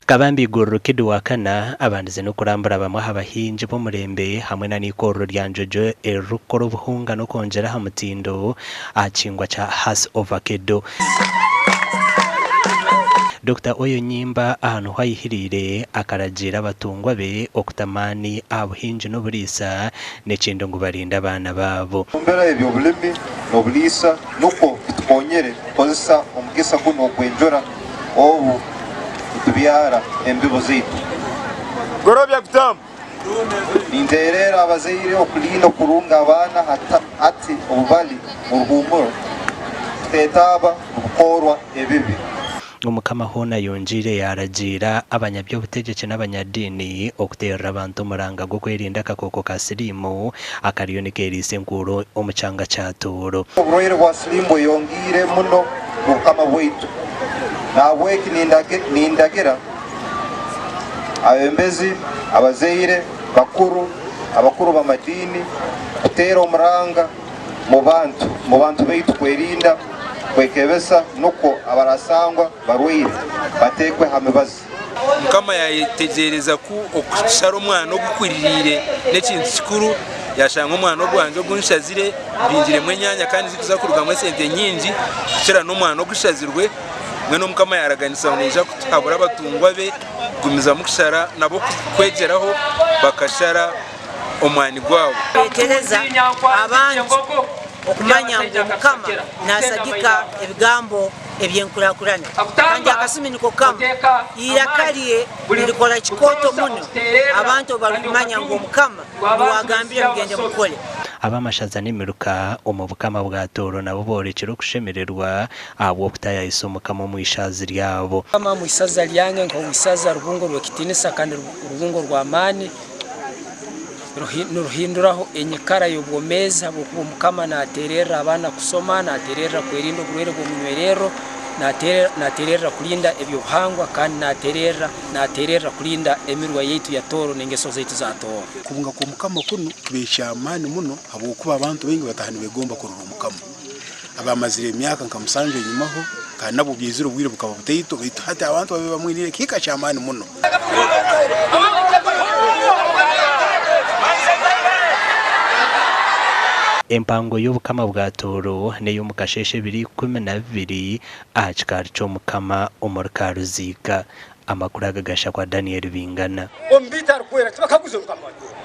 Kabambi Iguru Kidi Wakana abandize n'okurambura bamwe aha bahingi b'omurembe hamwe na n'eikorero rya Njojo eririkukora obuhunga n'okwongyera aha mutindo aha kihingwa kya Hass Ovakedo. Dokita Oyo Nyimba aha niho ayihiriire akaragiira abatungwa be okuta amaani aha buhingi n'oburiisa n'ekindi ngu barinde abaana baabo. Omu mbeera y'eby'obulimi n'obuliisa nukwo bitukonyere kukozesa omugisa gunu ogw'enjura obu nitubyara embibo zaitu. Ninteererra abazaire okulinda kurungi abaana hati obubali mu ruhuumuro kuteetaaba mu bikorwa ebibi. Omukama hoona ayongyeire yaaragiira abanyaby'obutegyeki n'abanyadiini okuteerera abantu omuranga gw'okwerinda akakooko ka siriimu akariyo nikeeriisa enkuuro omu kyanga kya Tooro. Oburwaire bwa siriimu bweyongiire muno mu bukama bwaitu. Nahabweki nindagira abebembezi, abazaire, bakuru, abakuru b'amadiini kuteera omuranga mu bantu mu bantu baitu kwerinda kwekebesa nukwo abarasangwa barwaire bateekwe ha mibazi. Mukama yayetegyereza ku okushara omwana ogukuririire n'ekintu kikuru, yashanga omwana ogwangye ogu nshazire mpingiremu enyanya kandi zirikuza kurugamu esente nyingi kukira n'omwana ogushazirwe. Mbwenu Mukama yaraganisa ngu naija kutuhabura abatungwa be kugumizamu kushara nabo kwegyeraho bakashara omwani gwabo. Teekereza abantu okumanya ngu Omukama nasagika ebigambo eby'enkurakurana. Kandi akasumi niko kamu, iraka lye nirikora kikooto muno abantu obu barukumanya ngu Omukama nuwe agambire mugende mukole. Ab'amashaza n'emiruka omu bukama bwa Tooro nabo boorekire okushemererwa ahabw'okutaayaayisa Omukama omu ishaazi ryabo. Mukama omu isaza ryange nk'owisaza rubungo rw'ekitiinisa kandi rubungo rw'amaani. Niruhinduraho enyikara y'obwomeezi habwokuba Omukama naatererra abaana kusoma, naatererra kwerinda oburwaire bw'omunywererro, naatererra kulinda eby'obuhangwa kandi naatererra naatererra kulinda emirwa yaitu ya Tooro n'engeso zaitu za Tooro. Okubunga kw'Omukama kunu kibaire ky'amaani muno habwokuba abantu baingi bataaha nibegomba kurora Omukama. Abaamazire emyaka nka musanju enyimaho kandi nabwo byaizire obwire bukaba butaito baitu hati abantu babaire bamwiniire ekihika ky'amaani muno. Empango y'obukama bwa Tooro n'ey'omu kasheeshe 2012 aha kikaari ky'Omukama omuri Karuziika. Amakuru aga gashakwa Daniel Bingana. Omu biita arikwera tibakaguza Omukama wa Tooro.